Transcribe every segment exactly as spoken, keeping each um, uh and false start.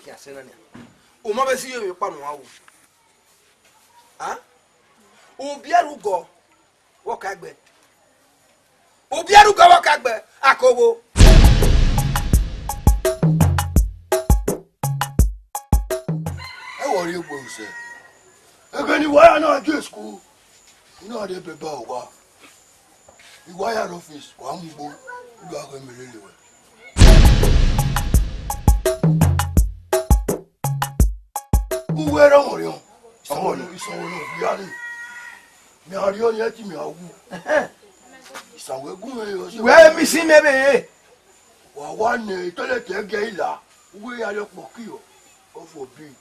Khian sẹ na nian. U ma vbe si ye emwi ọkpa ne uwa ru. A? U biẹ rugọ, wẹ ọ ka gbe. U biẹ rugọ, wẹ ọ ka gbe. Akogho. Ẹ wọ rhie egbe usẹ. Ẹghẹ ne I wa ya na gie school, I na rhie bẹbẹ owa. I wa ya rre office, wa mu ugbo, u do gha ghe mẹ lele wẹ. Uwẹ rre ọmọ riọn, ọmọ ni, isanwẹ ne ọ gbia ni. Mẹ a riọ ni, ẹ ti mẹ a wu. Isanwẹ gu mwẹ yọ. Wẹ mi si mẹ vbe. Wa wa nẹ toilet ẹgiẹ I la, uwẹ ya rhie ọkpọki yọ, God forbid.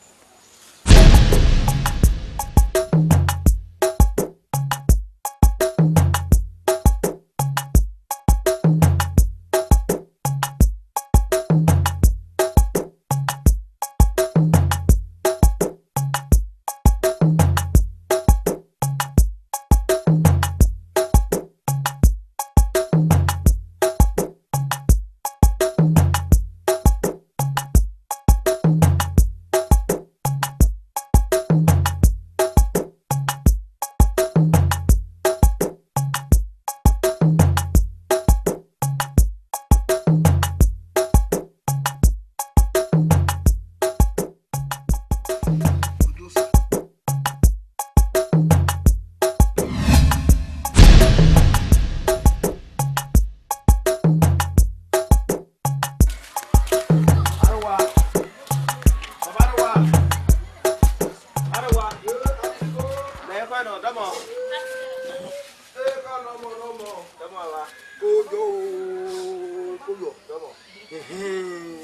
Koyo, koyo. Ehẹn.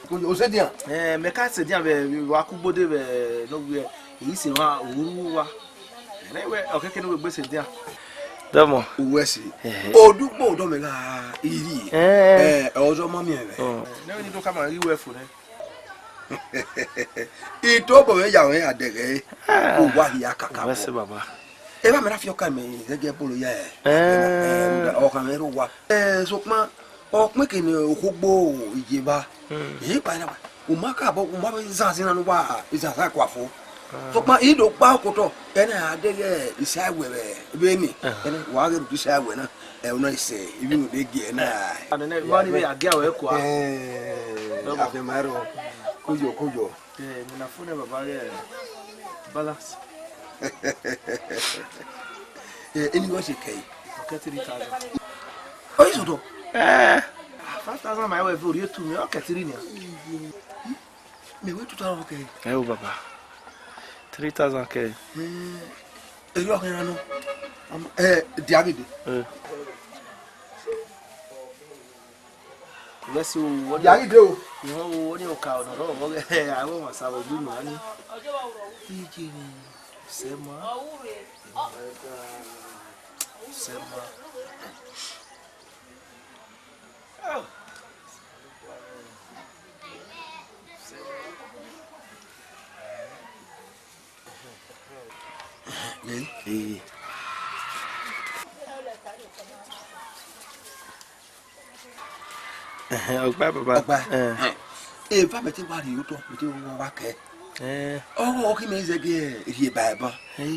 Koyo, o sẹ dian? Eh, mẹ ka sẹ dian vbe, vbe wa ku gbode vbe nọ wiẹ, I se wa, uru wa. Ẹrẹ wẹ, ọ kẹkẹ ne wẹ gbe sẹ dian. Dọmọ. Uwẹ si. Ehẹn. Odugbo dọmẹ gha iri. Eh. Eh, ọzọ ma miẹn vẹ. Oh. Ne ni do ka ma ri wẹ fo nẹ. Ito bọ mwẹ ya mwẹ ya dẹghẹ. Ah. Owa hia kakabọ. Wẹ sẹ baba. Eva mẹ na fi ọka mẹ zẹgiẹ bolo ya ẹ. Eh. Ọka mẹ rre owa. Eh, sokpan, ọ kpẹn ke ne okhogbo iyeva. Hmm. Ẹ i kpa na, u ma ka bọ, u ma vbe zanzin na ne uwa zanzan kua fo. Ah. Sokpan, I do kpa okotọ, ẹna a deghẹ isa wẹ vbe, vbe ni. Ah. Ẹna, wa ghe ru isa wẹ na. Ẹ, una isẹ, ivbi nu de gie na. Anene, mani vbe a gia wẹ kua. Eh, Dọmọ. Afianma ẹrọ, koyo, koyo. Eh, mẹ na fo nẹ baba ghẹ balance. Eh, eni wẹ se kẹe? Ọ kẹ three thousand. Ọ, izodo. Eh. Five thousand ma wẹ vbe orhie tu mẹ, ọ kẹ three nia. Mẹ wẹ two thousand kẹe. Ẹ o baba. Three thousand kẹe. Eh, erriọ ọ kẹ na nọ. Am-, eh, dia gidi. Eh. Wẹ si o, wọ ni. Dia gidi o. Ìwọ wo, wọ ni ọka ọ̀nà rọ, wọ ghẹ, àwọn ọmọ sàbọ̀ gbé nù á ní. Ije ni, sẹ ma. Sẹ ma. Ee. Ẹhẹn, ọgba baba. Ọgba. Eh. Eva mẹ te wa rhie otọ, mẹ te wa wa kẹ. Eh. Ọghọ ọ khin mẹ zẹgiẹ rhie ba ẹban. Eh.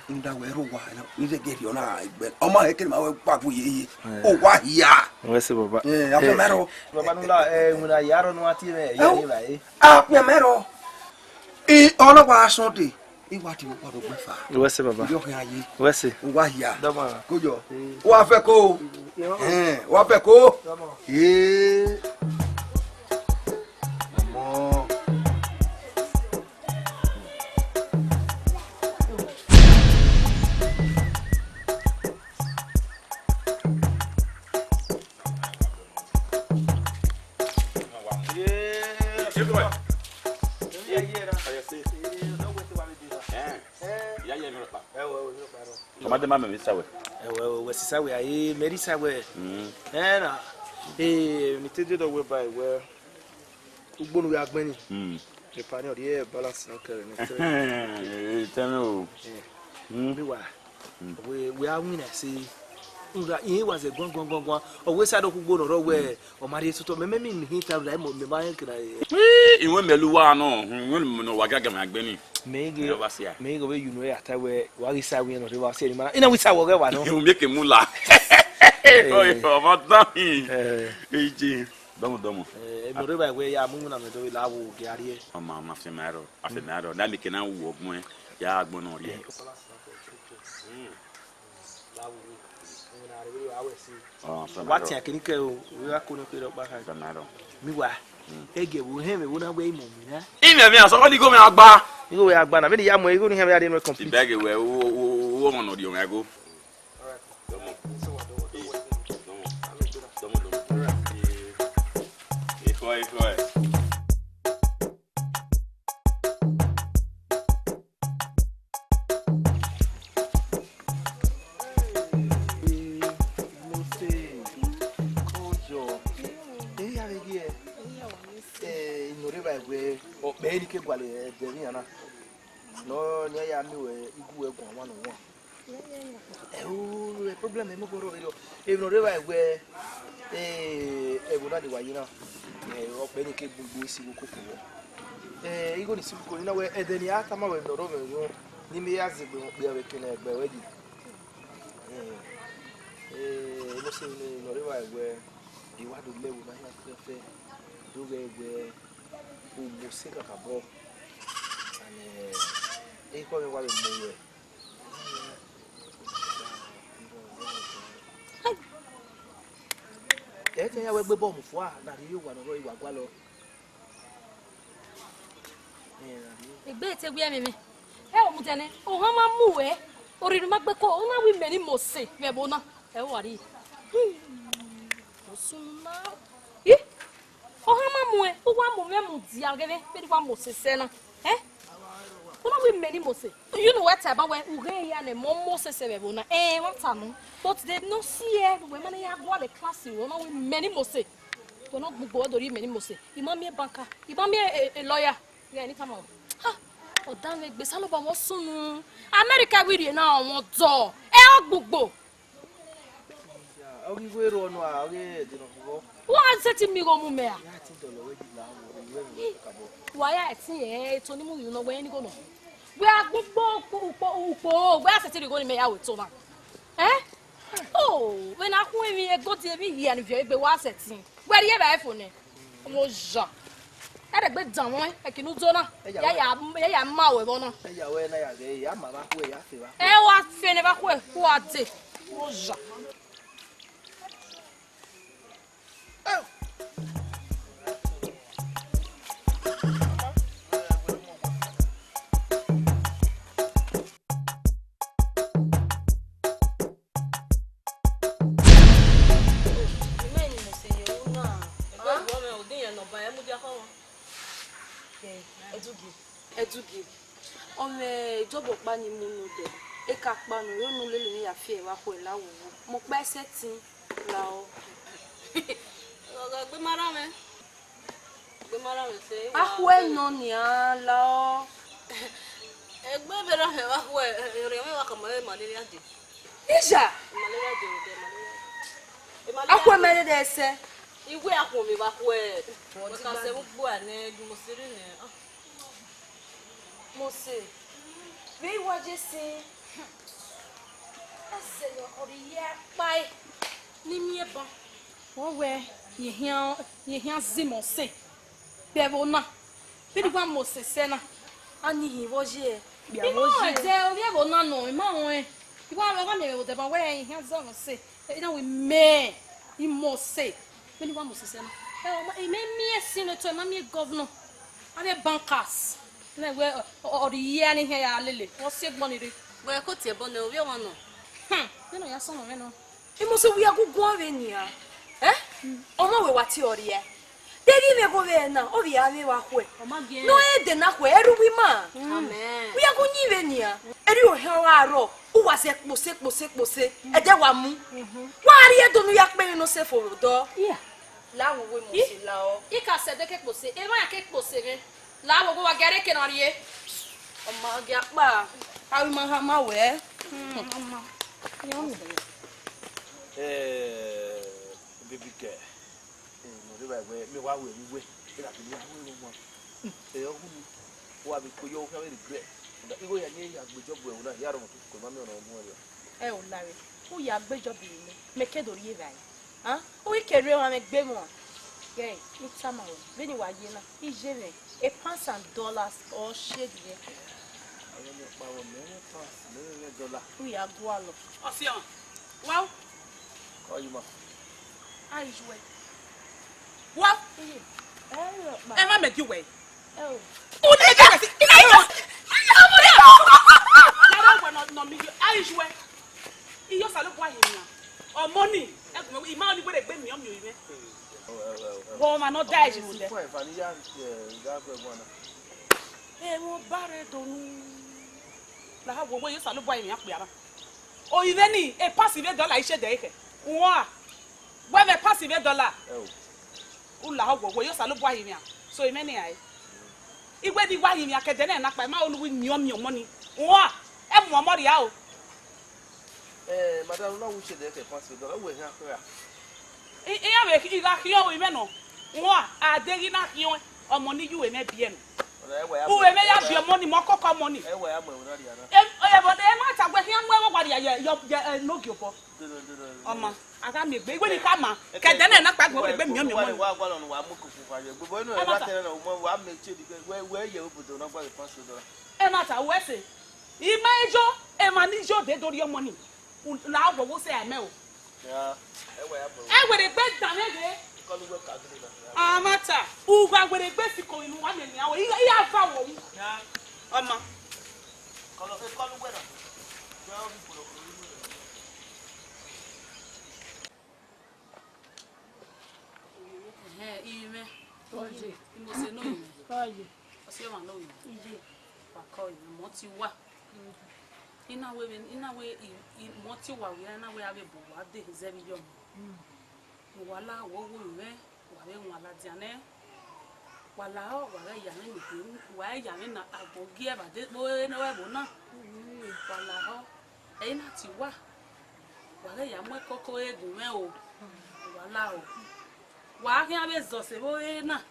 Rhunmwuda wẹ rre owa, mẹ zẹgiẹ rhie ọna egbe. Ọ ma hẹ kene ma wẹ gba gbu yeye. Eh. Owa hia. Wẹ sẹ baba. Eh, afianma ẹrọ. Baba nula, eh, wina ya rọ nu ati mẹ, ya rhie ba e. Afianma ẹrọ. I, ọ na wa Sunday. I wa tie ukpọdọ gbe fa. Wẹ sẹ baba. Yọ khian ye. Wẹ sẹ. Uwa hia. Dọmọ. Koyọ. Eh. Wa fẹ ko. Yọ. Eh, wa fẹ ko. Dọmọ. Eh. Ọmọ. Ọmọdé má mẹ̀mí sáwẹ̀. Ẹ̀wẹ̀, ẹ̀wẹ̀, wẹ si sáwẹ̀, ayé mẹ ri sáwẹ̀. Mm. Ẹ na, eh, ni te dọdọ wẹ ba ẹwẹ, ugbonu wẹ agbẹn ni. Mm. Epa ni ọ rhie balance na kẹrẹ ni. Eh, tell me o. Eh. Mm. Bi wa. Mm. Wẹ, wẹ a winna ẹse. Nra, irẹn wa zẹ guan, guan, guan, guan. Ọ wẹ sa do kugbo nọ rọ wẹ, ọ ma rhie sotọ. Mẹ, mẹ, mi, mi hin ta ra, mẹ, mẹ ma rẹn kena. Ii, iwẹn mẹ lu uwa nọ, iwẹn mẹ nọ wa giagia mẹ agbẹn ni. Mẹ i ghe, ẹ wa sia. Mẹ i ghe vbe unu ya ta wẹ, wa ghi sa wiẹn nọ rre wa sia ni ma. Ina wi sa wọ ghẹ wa nọ. Ẹ, u miẹn ke mu la. Ẹ, ọmọ dan mi. Ẹ. Eje. Dọmọ, dọmọ. Ẹ, emwi nọ rre wa wẹ ya mu iwinna mẹ do vbe la wo gie a rrie. Ọma, ọma, fian mẹ arọ, a fian mẹ arọ. Na mẹ ke na wu ọgbọn, ya agbọn nọ rrie. Ọ, fian mẹ arọ. Wa tian kene kẹ o, u gha ko ne kherhe ọkpa kha. Fian mẹ arọ. Mi wa. Ẹgẹ vbe ohẹn mwẹ vbe na wẹ imọ mi na. Imẹ mẹ asọkọ ni igho mwẹ agba. Igho mwẹ agba na, vbene I ya mu igho ni hẹn mwẹ a rhie nuẹn complete. Ibẹghe wẹ, u, u, u, u, ọmọ nọ rhiọmwẹ igho. Dọmọ. Dọmọ, dọmọ. Ekhọe, ekhọe. Mose, kọjọ. Eya vbe ghi ẹ? Eh, I nọ rre evba wẹ, ọkpẹ ni ke gualọ ẹdẹ vbe iran na. Nọ, ne a ya miẹn ruẹ, I gu ruẹ guan ọmwa ne ọ wan. Ẹo, problem mobọ rrọọ vberriọ. Emwi ne ọ rre evba wẹ, eh, ẹvbo na ni wa ye na, eh, ọkpẹ ni ke gbugbu isi vbe ukoko vbọ. Eh, igho ni isi vbe ukoko ni na wẹ, ẹdẹ ne I a tama ruẹ emwi ne ọ rre mwẹ unu, ne I miẹn ya zẹ egbe mwẹ okpia vbe eke na, egbe ruẹ yi. Eh, eh, Mose, emwi ne ọ rre evba wẹ, I wa do lẹ ẹvbo na hia fẹfẹ, do ghẹ wẹ, u mu ose kakabọ. And, eh, ekhọe mwẹ wa vbe mu ruẹ. Ẹ te ya wẹ gbe bọ mu fua, na rhie owa ne ọ rrọọ, I wa gualọ. Ẹ, na rhie. Egbe te wiẹ mwẹ mẹ. Ẹ, ọmutẹ nẹ, ohan ma mu ẹ, orhiọn ma gbe ko, ọ na wẹ imẹ ni Mose vbe ẹvbo na. Ẹ, u wa rhie. Hmm. Osun na. Ih! Ohan ma mu ẹ, u wa mu mwẹ mudia ghe mwẹ, vbene I wa mu ose sẹ na. Ẹ? U na wẹ imẹ ni Mose. You know what about wẹ u ghe ya ne mọ Mose sẹ vbe ẹvbo na. Ẹ, wa ta nọ. But they no see ẹ, wẹ ma ne ya gualọ class ro, u na wẹ imẹ ni Mose. Wẹ nọ gbugbo, wẹ do rhie imẹ ni Mose. I ma miẹn banker, I ma miẹn e, e lawyer. Iran ni tama. Ha! Ọ danmwẹ egbe, Osanobua mwẹ ọ sunu. America wẹ I rhie na, ọ mwẹ ọdọ. Ẹ, ọ gbugbo. Ọ ghi wẹ rrọọ nọ, ọ ghi ẹdẹ nọ vbọ. Wa sẹtin miẹn igho mu mẹ a? Ya ti dọlọ wẹ di la wo, wẹ vbe kakabọ. Wa ya ẹtin ẹ, eto ni mu vbe unu wẹ ni igho nọ. Wẹ a gbugbo ukpo, ukpo, ukpo, wẹ a sẹtin rhie igho ni mẹ ya wẹ eto na. Ẹ? O, vbene a khuẹn emwi egodi emwi hia ni viọ egbe wa sẹtin. Wẹ rhie evbare fo nẹ. Ọmọ oya. Ẹdẹgbe danmwẹ, ẹki ne u do na. Ẹya ya, wẹ ya, ya, ya ma ruẹ vbọ na. Ẹya wẹ na ya ghe, ya ma vbe akhuẹ, ya fe vbe akhuẹ. Ẹ wa fe ne vbe akhuẹ, u wa dee. Ọmọ oya. Imẹ ni Mose ye ru na. Ẹgbẹ vbọ mwẹ, odin yẹn ne ọ ba ẹ mudia khọmọ. Ẹ, Ẹdugie, Ẹdugie. Ọ mwẹ ijọba ọkpa ni mu unu dẹ, eka ọkpa ne ọ re unu lele ne ya fi ẹre vbe akhuẹ la wowo. Mẹ ọkpa ẹsẹtin la ọ. Ọghe egbe ma rran mwẹ. Egbe ma rran mwẹ sẹ, I wa akhuẹ nọ nian la ọ. Egbe vbe rran mwẹ vbe akhuẹ, erriọ mwẹ wa khama malaria dee. Ija! Malaria dee, malaria dee. Malaria akhuẹ dee. Mẹ rere ẹsẹ. I wẹ akhuẹ mwẹ vbe akhuẹ. Wẹ ka sẹ vbe ugbo a nẹ, du Mose rre nẹ. Ah. Mose, vbe I wa je sin, a zẹ ne ọ rhie kpae ne I miẹn ban. Wẹ wẹ, rẹn khian, rẹn khian zẹ Mose vbe ẹvbo na. Vbene I wa Mose sẹ na, a ni hin vbe ọ ye ẹre. I ma rẹn zẹ ovbi ẹvbo na nọ, I ma rẹn. I wa rẹn, ọ gha miẹn vbe odẹ ban wẹ rẹn khian zẹ Mose. Ẹ, I na wẹ imẹ, I Mose. Vbene I wa Mose sẹ na. Ẹ, ọ ma, imẹ miẹn senator, I ma miẹn governor. Avbe bankers. Nẹ wẹ, ọ, ọ, ọ rhie a ni hia ya lele. Ọ si egbọn ni rre. Wẹ ko tie ẹbọ nẹ, ovbi ọmwa nọ. Hmm, vbene ọ ya sọnnọ mwẹ nọ. I Mose, wẹ ya gu guan vbe nian. Ẹ? Ọmọ wẹ wa tie ọ rhie. Deghẹ imẹ gho vbe ẹre na, ọ vbe a vbe vbe akhuẹ. Ọ ma giẹn. Ne ọ rẹn ẹdẹ na khuẹ, ẹrhu uwu ima. Amen. Wẹ ya gu yin vbe nian. Erriọ ohan ọ gha rrọọ, u wa zẹ kpose, kpose, kpose. Ẹdẹ wa mu. Mhm. Wa rhie Ẹdo ne u ya kpe emwi ne ọ sẹ fo vbe odọ. Yeah. La wowo Mose la ọ. I ka sẹ ẹdẹ ke kpose, emwa ya ke kpose mwẹ. La wowo wa gie a rrie eke ne ọ rrie. Ọ ma gie akpa. A ru ima hama wẹ. Hmm, ọ ma. Eh, baby girl. Eh, no, they were, me wa we, we, we. They like me, I will want. Eh, who? Who have you? You have regret. Igho ya ni ya gbe job we, una ya ro mo ko ma mi ono mo yo. Ẹ o lare, u ya gbe job ni me, me ke do rhie evbare. Han? U i ke rhie ọmwa mwẹ gbe emwa. Ye, I tama ruẹ, vbene wa ye na, I ye mwẹ, a pounds and dollars or shade ye. Ẹ, ọkpa wẹ mẹ, ẹ, pounds, mẹ, ẹ, dollar. U ya gualọ. Ọsiọma, wa u. Kọ yi ma. A i ju ẹ. Wa u. Iye. Ẹ, ọkpa. Ẹ ma mẹ gi uwẹ. Ẹ o. U ne je wẹ si, ina yo. Lere wẹ nọ, nọ mi yo, a i ju ẹ. Iye Osanobua ye mwa. Ọmọ ni, ẹgbẹn, ima ni wẹ gbe miẹn ọmiọn mwẹ. Wọ ọmwa ne ọ da ẹre mu dẹ. Emwa ọba rre donu. La ha wo, wẹ Osanobua ye mwa kpia na. O ivẹ ni, a pounds vbe dollar i shade ẹre khẹ. Uwa. Wẹ mwẹ a pounds vbe dollar. Ẹ o. U la ha wo, wẹ Osanobua ye mwa. So imẹ ni rae. Iwẹ ni wa ye mwa kẹdẹ nẹ na kpa, ma unu wi miẹn ọmiọn ọmọ ni. Uwa. Ẹ mu ọmọ rhia o. Eh, madam, na wu shade ẹre khẹ a pounds vbe dollar, uwẹ khian khuẹ ra? I, iran vbe I gha khian o, imẹ nọ. Uwa, a deghẹ I na khian ọmọ ni ye uwẹ mwẹ biẹ nọ. Ọna, ẹ wẹ ya uwẹ mwẹ ya biẹ ọmọ ni, mẹ ọkọkọ ọmọ ni. Ẹ wẹ ya mu ẹvbo na rhia na. Em, ẹ, but ẹ ma ta wẹ khian mu ẹvbo wa rhia ye, ye, ye, eh, ne ogie obọ. Dede, dede, dede. Ọma, a gha miẹn egbe, iwẹ ni khama. Kẹdẹ nẹ na kpa gbọn, wẹ gbe miẹn ọmiọn ọmọ ni. Wa, wa, wa, wa mu koko fa ye. Gbogbo inu ẹ wa tẹrẹ na, wẹ, wẹ ye obodo na gba a pounds vbe dollar. Ẹ ma ta wẹ sẹ. I ma yo, emwa ni yo de do rhie ọmọ ni. U la wọ wo sẹ amẹ o. Ya, ẹ wẹ ya bọ. Ẹ wẹ rhe gbe dan mwẹ ghe. Kọlu wẹ ka gele na. A ma ta, u gha wẹ rhe gbe siko inu wa miẹn nian o. I, I ya va wọ wu. Ya. Ọma. Kọlu, e kọlu wẹ na. Ya, o bi kọlu, kọlu wẹ na. Ẹhẹn, iyemwẹ. Ọye. Imose ne iyemwẹ. Ọye. Ọsiọma ne iyemwẹ. Iye. Wa kọ iyemwẹ, ọmọ ti wa. Mm. I na wẹ vbe, I na wẹ i, i, ọmọ ti wa vbe, I na wẹ avbe bu wa de zẹ vbe iyọ mẹ. Mm. Ne uwa la wọ wo iyemwẹ, wa vbe wan ladian nẹ. Wa lahọ, wa ghẹ ya mwẹ ne ughe, wa ghẹ ya mwẹ ne agbọn gie ẹvbo dee kpo ne ẹvbo na. Mm. Wa lahọ, ẹ i na tie uwa. Wa ghẹ ya mu ẹkoko re gu mwẹ o, wa la o. Wa khian vbe zọse vbe ore na,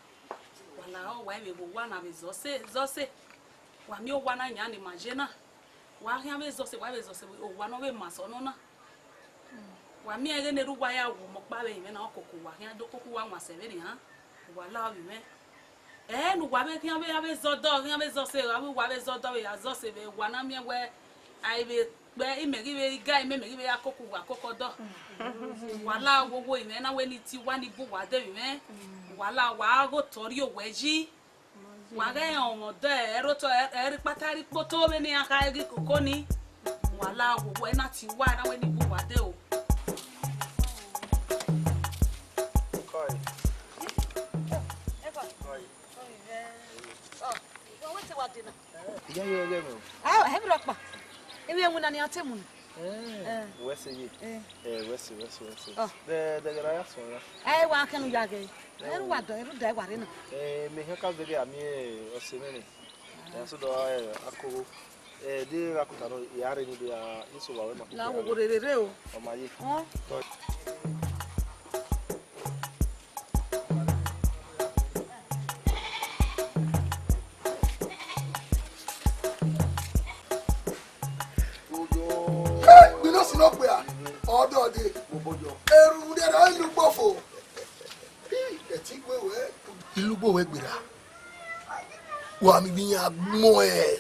wa la ọ, wa i vbe vbe owa na vbe zọse, zọse. Wa miẹn owa na yan ne ima ye na. Wa khian vbe zọse, wa i vbe zọse vbe owa ne ọ vbe ma sẹ ọnọ na. Wa miẹn ẹghẹ ne erha uwa ya wu mẹ ọkpa vbe ẹrinmwẹ na, ọ koko uwa khian do koko uwa wan sẹ vberriọ, wa la ovbi mwẹ. Ẹ ne uwa vbe khian vbe ya vbe zẹ ọdọ, khian vbe zọse, avbe uwa vbe zẹ ọdọ vbe ya zọse vbe wa na miẹn wẹ a i vbe kpẹ, imẹ ghi vbe ga imẹ, imẹ ghi vbe ya koko uwa koko ọdọ. Wa la wowo imẹ na wẹ ne I tie uwa ni bu uwa de vbe mwẹ. Wa la wa gha otọ rrie owẹ yi. Wa ghẹ rẹn ọmwa ọdọ ẹrotọ, ẹre ikpata, ẹre ikpoto vbene iran kha ghi koko ni. Wa la wowo ẹre na tie uwa na wẹ ne I bu uwa de o. Iye, iye, iye, iye. Ah, ẹ vbe rhọkpa. Emwi ẹwẹn na nian te mu na. Eh, eh, wẹ sẹ ye. Eh. Eh, wẹ sẹ, wẹ sẹ, wẹ sẹ. Oh. De, de, de, ya sọ ya. Eh, wa kẹnu ya ghe. Eh, ru wa dọ, ru da wa rre na. Eh, mẹ hẹn ka zẹgẹ a miẹn ọse mwẹ nẹ. Eh, so dọ, eh, akowo. Eh, de ra kota nọ, ya rre ni de a, iso wa wẹ ma. La wo wo rere re o. Ọ ma ye. Oh. Tọ. Hey, we no see no prayer. Ọdọ de. Eru de ra ilu gbofo. Ẹ ti gbe wẹ. Ilu gbo wẹ gbera. Wa mi bi yan gbọn ẹ.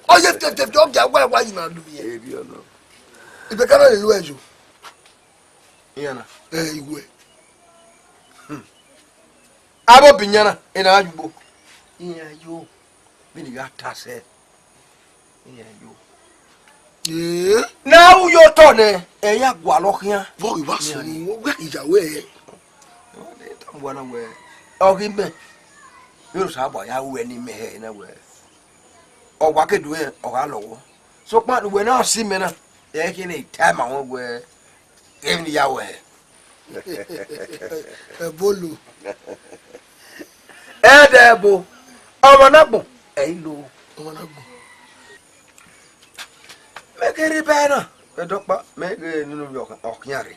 Oye tẹtẹ tẹ ọgẹ wa wa yi na lu yẹ. Eri ọnọ. Ibe ka na le lu ẹ yo. Iyan na. Ẹ iwẹ. Hmm. Abo bi iyan na, ena gha yugbo. Iyan yo. Vbene I gha ta sẹ. Iyan yo. Ee. Na u yo tọ nẹ, ẹ ya gualọ khian. Vbọ ghi wa sunu, wẹ ghi ya wẹ. Wa na wẹ, ọ ghi mẹ. Vbene Osanobua ya ru ẹre ne imẹ hẹ na wẹ. Ọ wa ke do rẹn, ọ gha lọghọ. Sokpan ne uwẹ na si mẹ na, ẹ i khian ne I ta ma ruẹn wẹ, emwi ne I ya wẹ hẹ. Ẹbolo. Ẹdẹ ẹbo, ọmwa ne agbọn, ẹ i lo. Ọmwa ne agbọn. Mẹ kherhe ba ẹre na, ẹdọkpa, mẹ ghe nene ovbi ọkhian rre.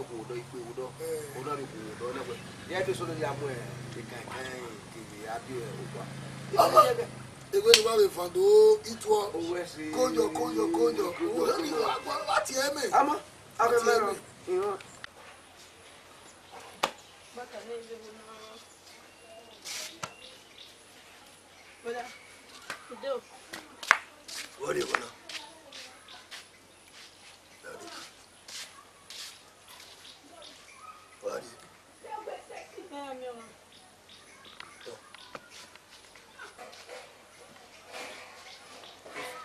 rhie okhuo odọ, ikpe odọ, ọ na rhie okhuo odọ nẹwẹ. Ya te solo ya mu ekan ekan kevbe a biẹ okua. Ọmọ, ewẹ ne uwa vbe fan do ituọ. Owẹ si. Koyọ, koyọ, koyọ. Owẹ ni wa gua wa tie mẹ. Ama, a vbe mẹ rọ. Iran. Brother, today. What do you wanna? What do you? Yeah, mi o.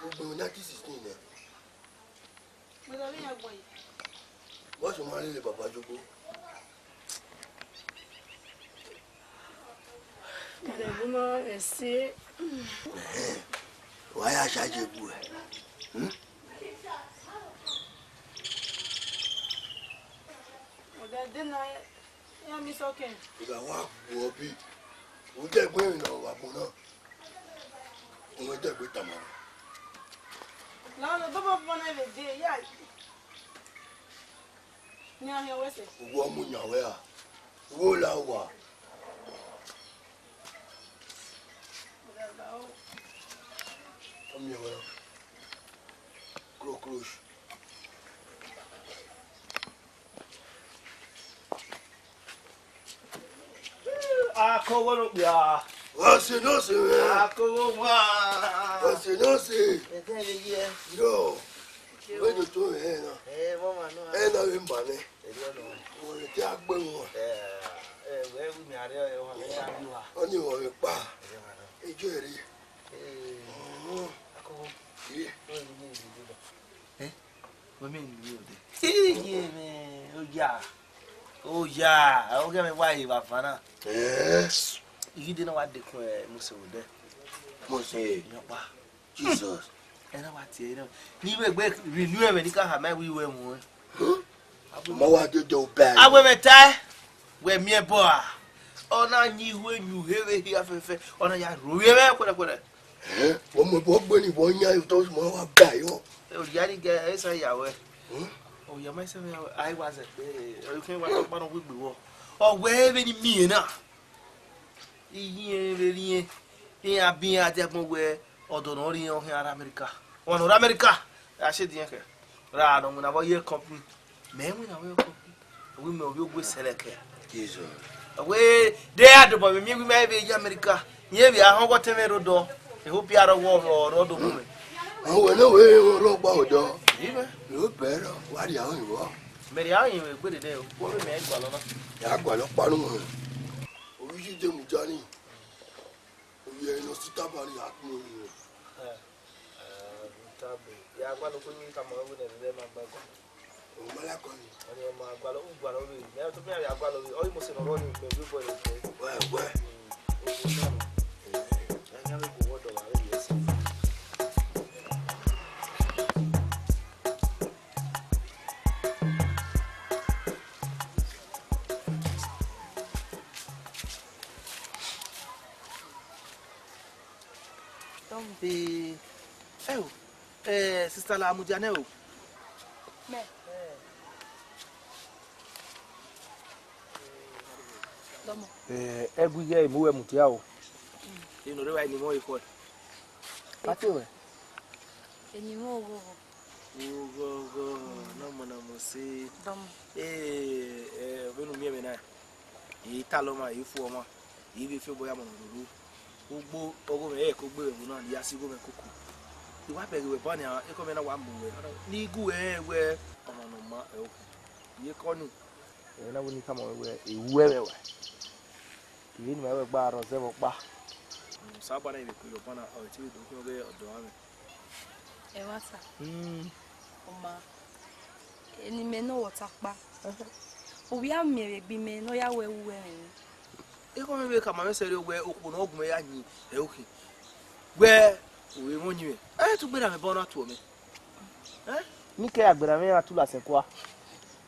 Ugbo nineteen sixteen nẹ. Mo lọ rí ẹgbọn yìí. Wọ́n sì máa rí ilé bàbá jogbo. Ẹ̀rẹ̀ ló máa rẹ̀ sí. Wàá yà ṣáájú ebu ẹ̀. Ọ̀gá dé náà, ẹ mi sọ́kẹ̀. Ìgbà wa bu ọbí, òun jẹ́ ìgbóhùn ìnáwó wa gbọ́n náà. Òun jẹ́ ìgbé tàmá. Lọ́nà bọ́bọ̀ bọ́ náà lè dé, yá. Ni a hian wẹ sẹ. Uwọ mu yan wẹ a. Uwọ la wa. Ọmọ ẹwẹ. Krokrosh. Akowo no kpia. Ọse ne ọse mwẹ. Akowo wa. Ọse ne ọse. Ẹdẹ vbe ye. Yo. Wẹ do to ẹ na. Ẹ, mama no. Ẹ na vbe mba nẹ. Ẹdẹ no. Wẹ te a gbe wọn. Ẹ, ẹ, wẹ wi mi arẹ ẹ wa. Ẹ, a bi wa. Ọ ni wọn vbe kpa. Ẹdẹ wa no. Ẹjọ ẹre. Ẹ. Ọhọn. Akowo. Ye. Wẹ ni mi do. Ẹ? Wẹ mẹ ni mi do. Iye mẹ, oya. Oya, ọghe mẹ wa ye vbe avan na. Eh? Ighi de na wa dekun, eh, Mose odẹ. Mose. Iyọkpa. Jesus. Ẹ na wa tie ẹre na. Ni vbe egbe rhie inu ẹmwẹ ni ka khama ẹvbo iwẹ mu ẹn. Huh? Ma wa dede obẹ. Awẹ mwẹ tae, wẹ miẹn bọ a. Ọ na yin iwe yin uhe vbe ehia fẹfẹ, ọ na ya ro vbe mwẹ kwẹdẹkwẹdẹ. Eh? Wẹ mu ẹbọ gbe ni vbe ọ yan otọ ma wa ba yọ. Oya ni gẹ, esa ya wẹ. Hmm? Ọ ya ma sẹ mwẹ, a i wa zẹ kpe, ọ i khian wa kpa nọ wegbe vbọ. Ọ wẹ vbene I miẹn na. I ye vberriẹn, iran biẹ iran diagbọn wẹ ọdọ ne ọ rre ọ khian rre America. Ọmwa ne ọ rre America, a sẹ ediẹn khẹ. Ra nọ winna vbe ọ ye company. Mẹ winna vbe company. Ọ wẹ mẹ ovbi ogue sẹlẹ kẹ. Jesus. Ọ wẹ de a dobọ vbe miẹn wẹ ima vbe ye America. Rẹn vbe a họn ọghọ tẹn mwẹ rre odọ. I hope ya rọ wọ rọ do mu mwẹ. Ọ wẹ ne wẹ rọ gba odọ. Amen. Ro bẹrẹ wa rhie aro vbọ. Mẹ rhie aro vbe gbere nẹ o. Wọ vbe mẹ gualọ na. Ya gualọ kpa nu mwẹ. Ovbi iye mudia ni. Ovbi ẹre ne ọ si taba ni ya kpunu ni. Ẹ, ẹ, taba. Ya gualọ ko ni tama wẹ ne ẹdẹdẹ ma gba gualọ. Ọ ma la kọ ni. Ọni ọ ma gualọ, u gualọ vbe. Mẹ to mẹ ya gualọ vbe. Ọ i mose ne ọ rọ ni mẹ vbe bọ ẹre. Wẹ, wẹ. Mm, o gualọ. Ẹ, ẹ, ẹ, ẹ, ẹ, ẹ, ẹ, ẹ, ẹ, ẹ, ẹ, ẹ, Don't be. Eh, oh, eh, sister la mudia nẹ o. Mẹ. Dọmọ. Eh, ẹgu ighẹ emu wẹ mudia o. Inu rẹ wa ni mo ikọ. Pati wẹ. Eni mo oghọghọ. Oghọghọ, na mọ na mọ se. Dọmọ. Eh, eh, vbene u miẹn mwẹ na. I talọ ọmwa, I fu ọmwa, I vbe fi obọ ya mọ ne ọ ruru. Ugbo ọgho mwẹ ẹre ke ogbe vbe ẹvbo na, ne I ya si igho mwẹ koko. I wa bẹghe wẹ ba nian, ekọ mwẹ na wa mu wẹ. Ne I gu wẹ rẹn wẹ ọmwa ne ọ ma ẹre okhuo. Iyeke ọnii, ẹmwẹ na wẹ ne I khama ruẹ wẹ, I ru ẹmwẹ ruẹ. I vbe ne ima ruẹ gba rre ọzọ ẹvbo ọkpa. Osanobua na vbe kue ye ọban na, ọ te vbe do khuan ọghe ọdọ mwẹ. Ẹmwata. Hmm. Ọ ma, eni mẹ ne ọ wẹ ọta ọkpa. Ovbi a miẹn vbe egbe imẹ ne ọ ya wẹ ru ẹmwẹ mwẹ. Ekhọe mwẹ vbe khama mwẹ sẹrriọ wẹ okhuo ne ọ gu mwẹ ya yin ẹre okhin. Wẹ u vbe mwẹ ọyẹnmwẹ. Ẹ te u gberra mwẹ ba ọ na tuọ mẹ. Ẹ? Ne I ke ya gberra mwẹ iran tu ladian kua.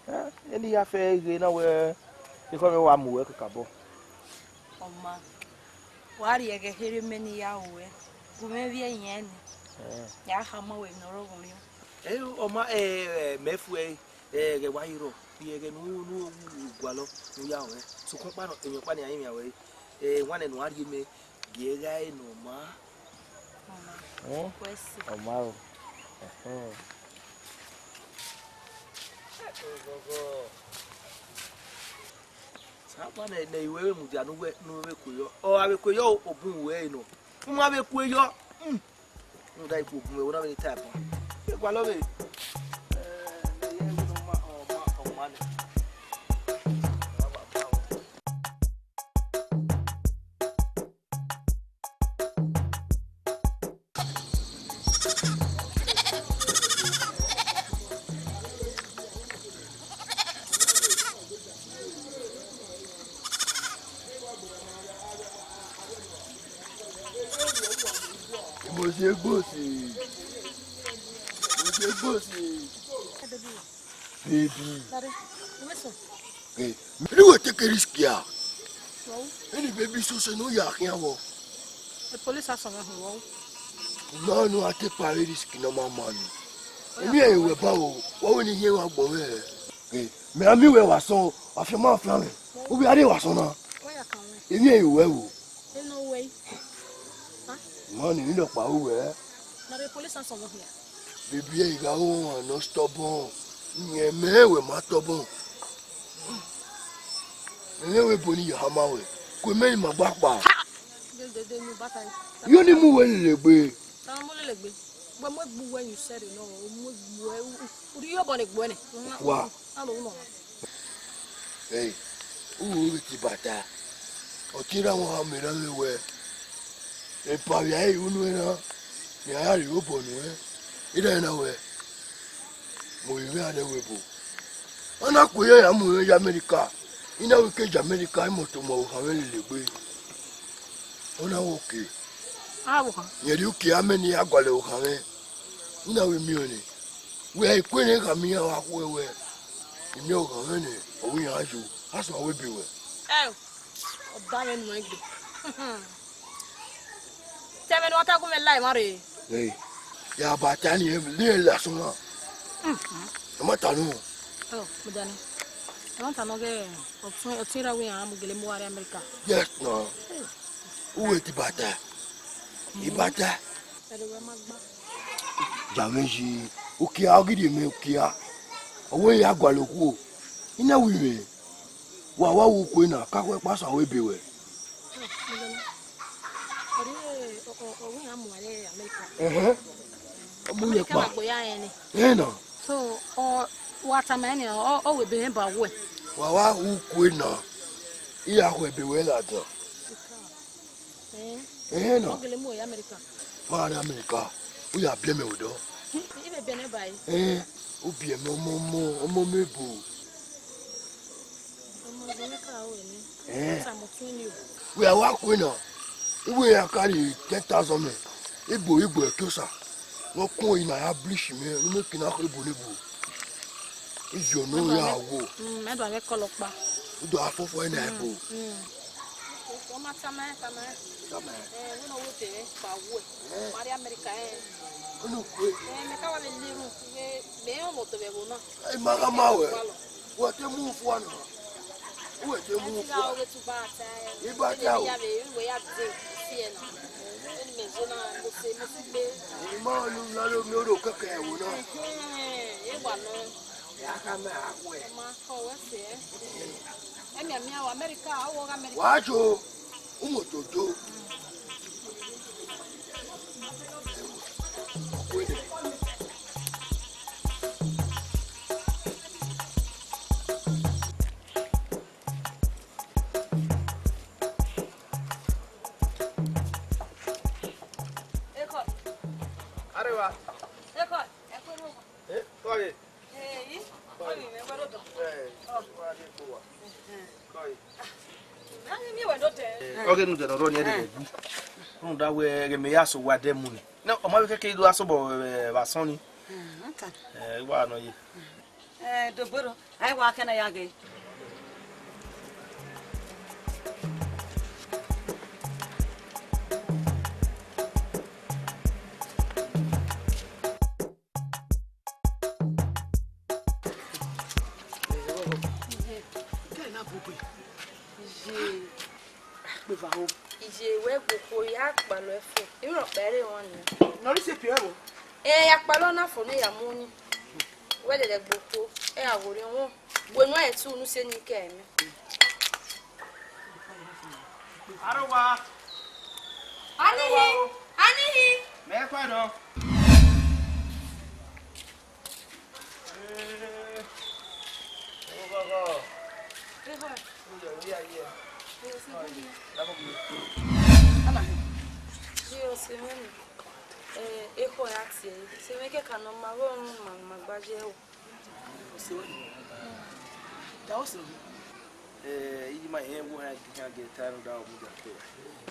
Ẹ, eni ya fẹ ghe na wẹ ekhọe mwẹ wa mu wẹ kakabọ. Ọ ma, wa rhie ẹghẹ kherhe mẹ ne I ya ru ẹe, gu mwẹ vbiẹ iyẹn ni, ya khama wẹ ne ọ rọghọ orhiọn. Ẹ, ọ ma, ẹ, ẹ, mẹ fu ẹre, ẹ, ẹghẹ wa ye rrọọ, rhie ẹghẹ ne u, ne u gualọ ne u ya ru ẹe. Sokpan ọkpa nọ, emwi ọkpa ne iran rinmwian ruẹ, ẹ, wan nẹ ne uwa rhie mẹ, gie gha ẹe ne ọ ma. Ọ ma. Ẹ? Wẹ sẹ. Ọ ma o. Ẹhẹn. Sokpan nẹ, ne I wẹ vbe mudia ne uwẹ, ne u vbe kue yọ. Ọ gha vbe kue yọ, obun wẹ ẹre nọ. U ma vbe kue yọ. Hmm. Rhunmwuda ikhuo bun mwẹ, wẹ na vbe ne I ta ẹbọ. Ẹ gualọ vbe. Ẹ, ne I wẹ vbe ne ọ ma, ọ ma, ọ ma nẹ. Mo ṣe gbòsì. Mo ṣe gbòsì. Baby. Daddy, you miss him? Hey, me do we take a risk here. Wow. Any baby so say no ya khian wo. The police has some of him, wow. No, no, I take a risk, no, my man. Emi e we ba wo, wa we ni ye wa gbo we. Hey, me ami we wa so, wa fi ma fi ame. U bi are wa so na. Where you come? Emi e we wo. Ain't no way. Huh? Man, you no pa we. Now the police has some of here. Baby, you got one, no stubborn. Nye me we ma stubborn. Ene we boni ya hama we. Ku me ni ma gba kpa. Ha! Yo ni mu we lele gbe. Ta mu lele gbe. Gbe mu egbu we you said no. Mu egbu we. U ri yo bọ ne egbu ne. Wa. Alo no. Hey, u ru vbe ti bata. Ọ tie ra wọn ha mẹ ra vbe wẹ. Epa vbe a unu ẹna, ne a ya rhie obọ nuẹn. Iran na wẹ, mo vbe vbe a nẹ wẹ ebo. Ọ na ku iran ya mu mwẹ ye America. I na wẹ ke ye America, imọto ma okhan mwẹ lele egbe. Ọ na wẹ oke. Abo khan. Rẹn rhie uki amẹ ne I ya gualọ okhan mwẹ. I na wẹ miẹn ọnii. Wẹ i kue ne khama iran wa khuẹ wẹ, I miẹn okhan mwẹ nẹ, ọ wẹ iran yo, a suẹn wẹ ebe wẹ. Ẹ, ọ da mwẹ nuẹn gbe. Te ẹmwẹ ne ọ ta gu mwẹ la emwa rre. Ẹ, ya ba ta ni, ẹ, ne ẹ la sunu. Ẹ ma ta nu. Oh, Mudani. I want to know the, ọtẹn, ọtẹn ra wẹ iran mu gele mu wa rre America. Yes, no. Uwẹ ti bata. Ibata. Ẹre wẹ ma gba. Ja mwẹ yi, ukia, ọ ghi rhie mwẹ ukia. Ọ wẹ ya gualọ okhuo. I na wi mwẹ. Wa wa wu ukue na, ka wẹ kpasa wẹ ebe wẹ. Ọ rhie, ọ, ọ, ọ wẹ iran mu wa rre America. Ẹhẹn. Ọ mu yẹ America kpa. Wa gbe ya rẹn ni. Ẹhẹn na. So, ọ, wa tama ẹn ni, ọ, ọ wẹ ebe mwẹ ba wẹ. Wa wa wu ukue na, I ya khu ebe wẹ ladian. Eh? Ẹhẹn na. Ọ gele mu ya America. Ma rre America, u ya biẹ mẹ odọ. I vbe biẹ nẹ ba ẹre. Eh, u biẹ mẹ ọmọ, ọmọ, ọmọ mẹ ebo. Ọmọ America ru ẹre nẹ. Eh. Sa mọ tun ni o. Wẹ a wa kue na. Iwe ya carry ten thousand mẹ. Igbo, igbo ẹki osa. Wẹ kun ẹre na ya blish mẹ, ne mẹ kina khu ebo ne ebo. Ivio ne u ya wo. Mm, mẹ do ave kọlọ kpa. U do a fofo ẹre na ebo. Mm. Ọ ma tama ẹn, tama ẹn. Tama ẹn. Eh, wẹ ne ọ wẹ te vbe kpa wẹ. Eh. Ma rre America, eh. Ọ no kue. Eh, mẹ ka wa vbe le ru, mẹ, mẹ ọ vbe odọ vbe ẹvbo na. Ẹ ma gha ma wẹ. Wẹ te mu fua na. Wẹ te mu fua. Iba ta o. Ẹ ma nu la lo mi oro kẹkẹ ẹvbo na. Ẹ wa nọ. Ya ka mẹ a wẹ. Ma kọ wẹ sẹ. Ẹ miẹn miẹn o, America, ọ wọ gha America. Wa jo. Umototo. Ekhọe. Arewa. Ekhọe, ẹ kue rre owa. Eh, kọe. Hey, kọe, ẹ wẹ rre odọ. Eh, wa rrie ebo wa. Kọe. Ọ ghe ne u dẹ ne ọ rrọọ ni ẹre vbe gu. Rhunmwuda wẹ ẹghẹ mẹ ya sẹ owa dẹ mu nẹ. Ne ọ ma vbe kẹkẹ do asobọ vbe asọn ni. Eh, I wa nọ ye. Eh, doboro, a i wa kẹ na ya ghe. Iye. Iye. Kpeva ho. Iye wẹ gboko ya kpalọ ẹfo. Irọkpa ẹre wọn ni. Nọ rhi se piọ ẹvbo. Ẹ ya kpalọ na fo ne ya mu ni. Wẹ lele gboko. Ẹ ya wo rẹn wọn. Wẹ nu ẹ tu unu se ni kẹ mẹ. Arowa. Anihi. Anihi. Mẹ kọ nọ. Ekhọe ya tie, sẹ mwẹ kẹkan ne ọ ma vbe ọrọnrọn ma gba ye ẹro. Eh, I ma rẹn wo ha khian ghe ta ẹre da ọ mudia ke.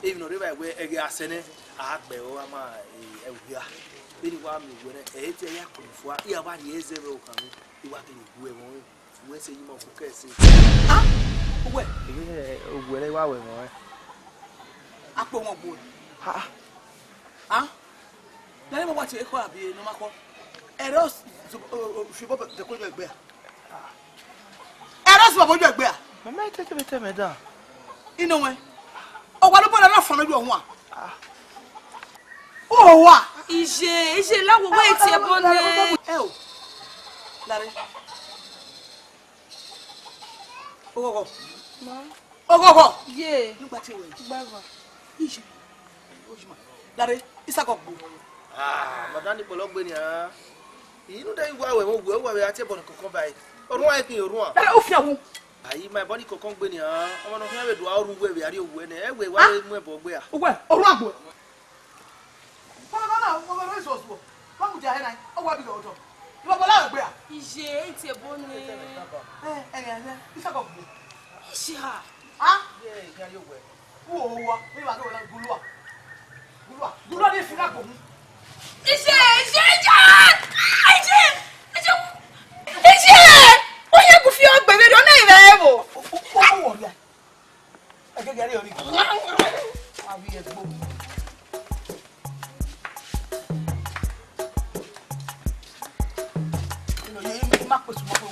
Emwi ne ọ rre evba wẹ ẹghẹ a sẹ nẹ, a gbe ẹre ọmwa, eh, ẹvbo hia. Vbene I wa miẹn uwẹ nẹ, ẹ i te ya kpọnmwẹ fua, I ya vba rhie ẹzẹ vbe okhan mwẹ, I wa kele gu ẹmwẹ ọnrẹn. Uwẹ sẹ yi ma ọkọ kẹ ẹse. Ah, uwẹ. Eh, uwẹ rẹ I wa wẹ ẹmwẹ ọnrẹn. Akpo wọn gbe uwẹ. Ah. Ah. Nene ma wa tie ekhọe abi ne ọ ma khọ. Ẹre ọ s-, o, o, o, fi obọ dẹkun egbe a. Ẹre ọ sẹ obọ egbe a. Mama, I tete vbe te mẹ dan. Inu wẹn. Ọ wa lobọ na fọn ne ọ wan. Ah. Ọ wa. Iye, iye, la wo wẹ tie ẹbọ nẹ. Ẹ o. Lare. Oghọghọ. Ma. Oghọghọ. Ye. Nígbà tí o wẹ̀. Gbàgbà. Iye. Ojúmọ̀. Lare, Isakọ gbo. Ah, madam ni kpọlọ gbe ni a. Inú dẹ wa wẹ, wẹ, wẹ, wẹ, a ti ẹbọ ni kankan báyìí. Orun a kin orun a. Lare, ó fi àwọn. Ayi, ma ẹbọ ni kankan gbe ni a. Ọmọ náà fi hàn wẹ do a orun wẹ, wẹ, a rí owó ẹnẹ. Ẹ wẹ, wa mu ẹbọ gbe a. Owó ẹ, orun àgbò. Fọlọ́nà, fọlọ́nà, ìsọ̀sọ̀. Má mú jà ẹ̀ náà, ó wá bí lọ́dọ̀. Ìwọ bọ́lá ò gbé à. Iye, ẹ ti ẹbọ ni. Ẹ, ẹ, ẹ, ẹ, Isakọ gbo. Iye ha. Ah? Ye, ye, ye, wẹ. Wo, wo, wa. Ẹ wá, ẹ wá, gulua. Gulua. Gulua ni fi na gbo mu. Iye, iye, iye. Ah, iye. Iye. Iye. Onye ku fi ogbe vbe rọ na ire evo. O, o, o, o, ya. Ẹgẹgẹ rẹ ọrịa. Avie ẹgbo. Ino ye ima kpesu mọ ko wu.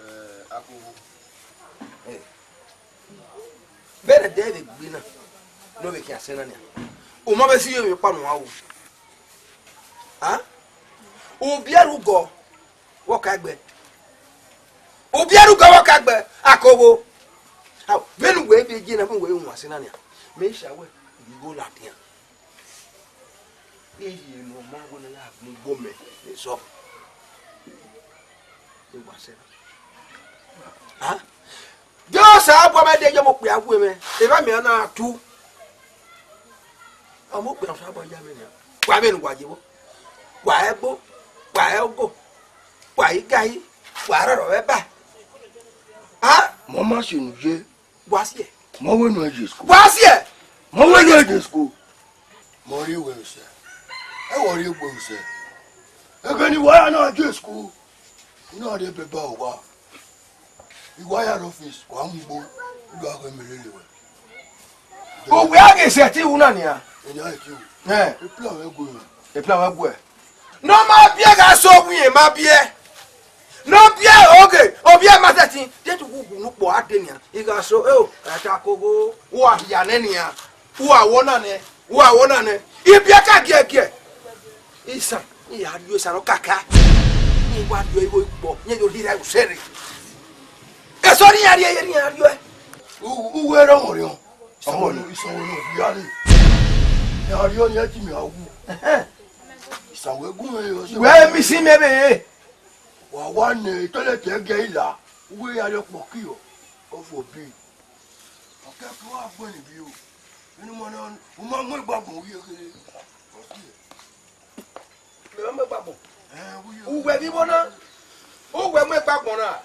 Eh, Akowo. Eh. Vbene ẹdẹ vbe gbe na, ne ọ vbe khian sẹ na nia. U ma vbe si ye emwi ọkpa ne uwa ru. A? U biẹ rugọ, vbe ọ ka gbe. U biẹ rugọ, vbe ọ ka gbe, Akowo. A, vbene uwẹ vbe ye na, vbene uwẹ wan sẹ na nia. Mẹ sa wẹ, I ghi gho ladian. Iye ne ọ ma wẹ ne a ya gun ugbọ mẹ, ne sọ. I wa sẹ na. Ah? De Osanobua mẹ de ye ọmọ okpia wu mwẹ, evba mẹ na tu. Ọmọ okpia Osanobua ya mwẹ nia. Wa vbene uwa ye vbo? Wa ẹgbo, wa ẹgo, wa igayi, wa rọrọ vbe ẹba. Ah? Mọ ma sunu ye. Wa siẹ. Mọ wẹ nu ẹ ye school. Wa siẹ. Mọ wẹ nu ẹ ye school. Mọ rhie uwẹ usẹ. Ẹ wọ rhie egbe usẹ. Ẹghẹ ne I wa ya na ye school, I na rhie bẹba owa. I wa ya rre office, wa mu igbo, u do gha khẹ mẹ lele wẹ. Uwẹ a ghi sẹtin ru na nian. Enian ẹtin ru. Ẹ. Plan mwẹ gu mwẹ. Plan mwẹ gu ẹ. Ne ọ ma biẹ gha sẹ owiẹn ma biẹ. Ne ọ biẹ oge, ọ biẹ ma sẹtin. Deghẹ uwu unu kpọ a de nian. I gha sẹ, eo, a ta kogho, uwa hia nẹ nian. Uwa wọ na nẹ, uwa wọ na nẹ. I biẹ ka giẹgiẹ. Isan, I ya rhie isan ne ọ kaka. I wa rhie igho ikpọ, I ya do rhie usẹ rre. Eso ne I ya rhie, ne I ya rhie. U, u wẹ rẹ ọmọ riọn. Ọmọ ni. Isan wẹ ne ọ wia ni. Ne a rhie ọni, ẹ ji mẹ a wu. Ẹhẹn. Isan wẹ gu mwẹ yọ. Wẹ mi si mẹ vbe. Wa wa nẹ toilet ẹgiẹ I la, uwẹ ya rhie ọkpọki yọ, God forbid. Ọ kẹ ke wa gbẹn ni bi o. Enu ma na, u ma mu egbe agbọn uhi kherhe. Mẹ ma mu egbe agbọn. Ẹ, uhi. Uwẹ vbe igho na, uwẹ mu egbe agbọn na.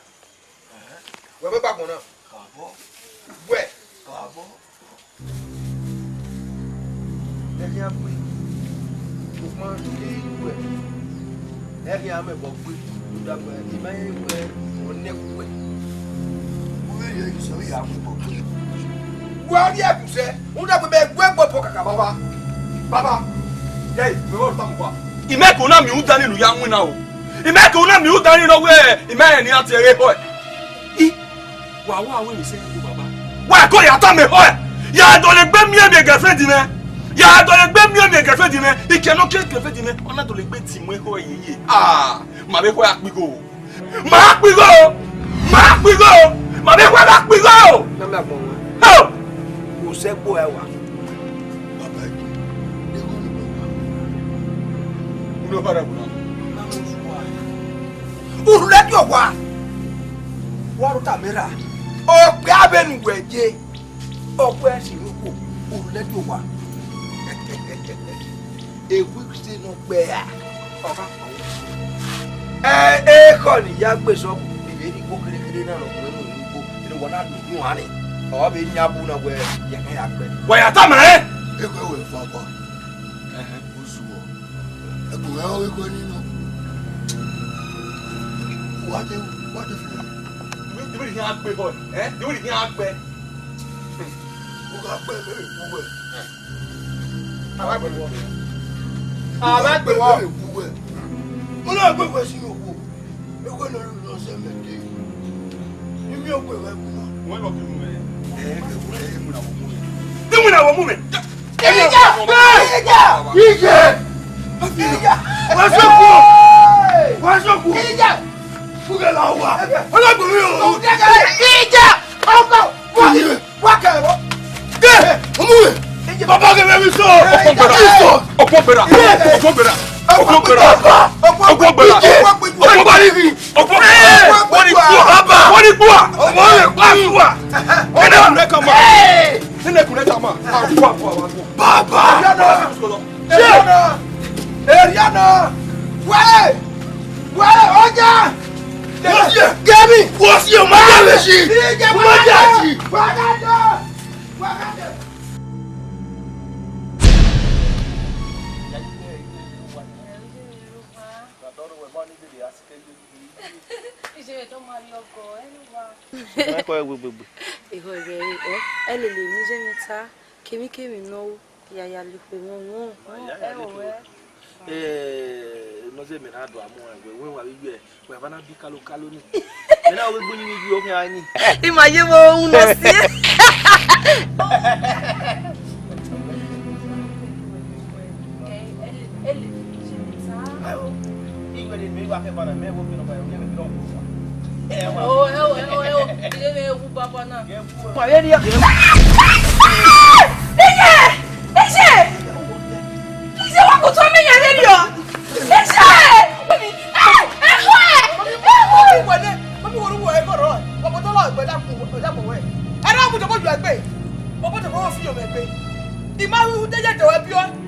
Wẹ mu egbe agbọn na. Kabọ. Wẹ. Kabọ. Ẹ khian gbe, sokpan, ẹ khian mu ẹbọ gbe, rhunmwuda wẹ, I ma rẹn wẹ ọ nẹ ẹkhuẹ. U vbe rhie ẹre sẹ, ọ ya mu ẹbọ gbe. Wẹ ọ rhie ẹre sẹ, rhunmwuda wẹ mẹ gu ẹgbẹ obọ kaka baba. Baba, yẹe, wẹ vbe ọ tama uwa. I ma ke una miẹn udan ni ne u ya winna o. I ma ke una miẹn udan ni ne ọ wẹ, I ma rẹn ne iran tie ẹre ehọ ẹe. I, wa wa wẹ vbe sẹ ẹre, baba. Wa ko ya tama ehọ ẹe. Ya dọlegbe miẹn miẹn girlfriend mwẹ. Ya dọlegbe miẹn miẹn girlfriend mwẹ. Ikẹ ne ọ ke girlfriend mwẹ, ọ na dọlegbe ti mu ehọ ẹe yeye. Ah, ma vbe ehọ ẹe kpigho. Ma kpigho! Ma kpigho! Ma vbe ehọ ẹe kpigho! Na mẹ agbọn wọn. Ho! Usẹ gbo ẹ wa. Baba, unu ọba ra gbọna. Urhulẹdi owa, wa rhota mẹ ra, okpia vbene uwẹ ye, ọ wẹ ẹse ne okhuo, urhulẹdi owa. Ewu ise ne ọ gbe ra, ọ gha kpao. Ẹ, ekhọe ne I ya gbe sẹ, I vbe rhie igho kherhe kherhe na ne ọ mu ẹmwẹ unu igho, ne uwa na lele uan ni, ọ vbe yan bu na wẹ, ya kan ya gbe. Wa ya tama rẹn. Ekhọe wẹ fa kua. Ẹhẹn. Ozuọ. Ẹkun mwẹ ọghe ekhọe nii nọ. Wa de, wa de fẹrẹ. I wẹ, I wẹ khian gbe bọ, ẹ? I wẹ khian gbe. U gha gbe mẹ vbe bu wẹ. A wa gbe wọ. A wa gbe wọ. Mẹ vbe bu wẹ. Mo na gbe wẹ si okhuo. Ekhọe ne ọ rre nọ sẹ mẹ dee. I miẹn okhuo ẹghẹ ẹkun na. Wẹ lọ kinu mẹ. Ẹ, ẹ, ẹ, ẹ, mu na wọ mu mẹ. Ẹ mu na wọ mu mẹ. Ija! Ija! Ije! Ija! Wa sọkun! Wa sọkun! Ija! Fugẹ la wa! Ọlọgbọn mi o! Ija! Ọkọ! Wa! Wa kẹ ẹbọ! Ke! Ọmọ wẹ! Baba kẹ mẹ mi sọ! Ọkọ gbẹra! Jesus! Ọkọ gbẹra! Ọkọ gbẹra! Ọkọ gbẹra! Ọkọ gbẹra! Ọkọ gbẹra! Ọkọ gbẹra! Wọ́n ní gbọ́! Baba! Wọ́n ní gbọ́! Ọmọ rẹ̀ pa fún wa! Ẹ̀dá ọ̀rẹ́ kan mọ̀! Nínú ẹkùn rẹ̀ ta mọ̀! Baba! Eriana! Eriana! Wẹ́ẹ̀! Wẹ́ẹ̀! Ọjà! Wọ́n sì ẹ̀! Gẹ́mi! Wọ́n sì ẹ̀! Má yà lè ṣí! Má yà ṣí! Wàgádà! Wàgádà! Ije vbe do ma rrie ọgọ, ẹ ne uwa. Ẹ kọ ẹwe gbegbe. Ehọ ẹghẹ re, ọ, ẹ lele emwi iye mwẹ ta, kemwikemwi ne ọ ru, ya ya la ikhuo mwẹ, ọ, ẹ o wẹ. Eh, nọ zẹ mẹ na do amu ẹn, wẹ, wẹ wa vbe yẹ, wẹ va na bi kalo kalo ni. Mẹ na wẹ gbe ni vbe ju okhian ni. I ma ye vbe unu si. Mwẹ gbe. I ma ru te ye dẹ wẹ biẹ.